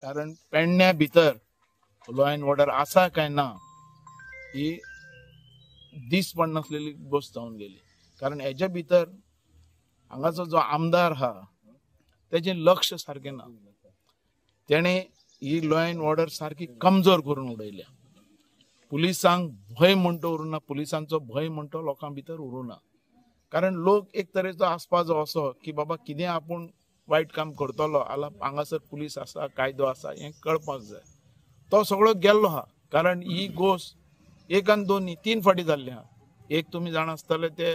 कारण पेडण्या भितर लॉ अँड ऑर्डर आसा काय ना ही दीस पडनासलेली गोश्ट जावन गेली. कारण हेच्या भितर हांगाचो जो आमदार आहा तेजें लक्ष सारकें ना. तेणें ही लॉ अँड ऑर्डर सारकी कमजोर करून उडयल्या. पुलिसांक भंय म्हणटो उरूना, पुलिसांचो भंय म्हणटो लोकां भितर उरूना. कारण लोक एक तरेचो आसपाचो असो की बाबा कितें आपूण वायट काम करतलो आला हांगासर पुलीस आसा, कायदो आसा हें कळपाक जाय. तो सगळो गेल्लो आहा. कारण ही गोश्ट एक आनी दोन न्ही, 3 फावटी जाल्ली आहा. एक तुमी जाणा आसतले ते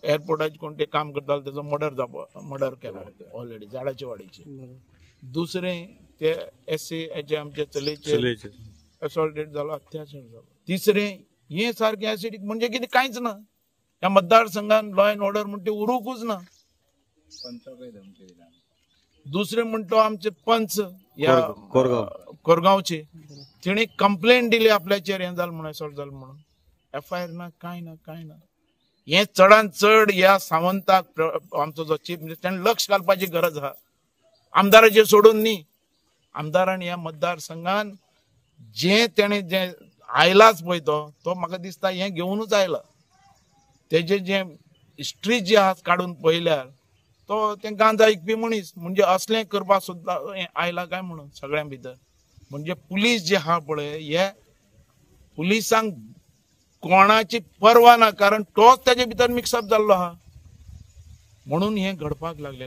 एअरपोर्टाचेर कोण ते काम करताले तेजो मर्डर केला ऑलरेडी झाडाचे वाडीचे. दुसरें ते एस सी हेचे आमचे चलयेचे असॉल्टेड जालो, अत्याचार जालो. तिसरें हें सारकें एसिडीक म्हणजे कितें कांयच ना. ह्या मतदारसंघान लॉ अँड ऑर्डर म्हणटे उरूंकूच ना. दुसरें म्हणटो आमचे पंच ह्या कोरगांवचे तिणें कंप्लेन दिली आपल्याचेर हें जालें म्हणून, असॉल्ट जालें म्हणून. एफआयआर ना, कांय ना, कांय ना. हें चडान चड ह्या सावंताक आमचो जो चीफ मिनिस्टर ताणें लक्ष घालपाची गरज आहा. आमदाराचेर सोडून न्ही, आमदारान ह्या मतदारसंघान जें तेणें जें आयलाच पळय तो म्हाका दिसता हें घेवनूच आयला. तेजें जें हिस्ट्री जी आहा काडून पळयल्यार तो तें गांजा विकपी मनीस म्हणजे असलें करपाक सुद्दां आयला काय म्हणून सगळ्यां भितर. म्हणजे पुलीस जे आहा पळय हे पुलिसांक कोणाची पर्वा ना, कारण तोच तेजे भितर मिक्सअप जाल्लो आहा म्हणून हें घडपाक लागलें.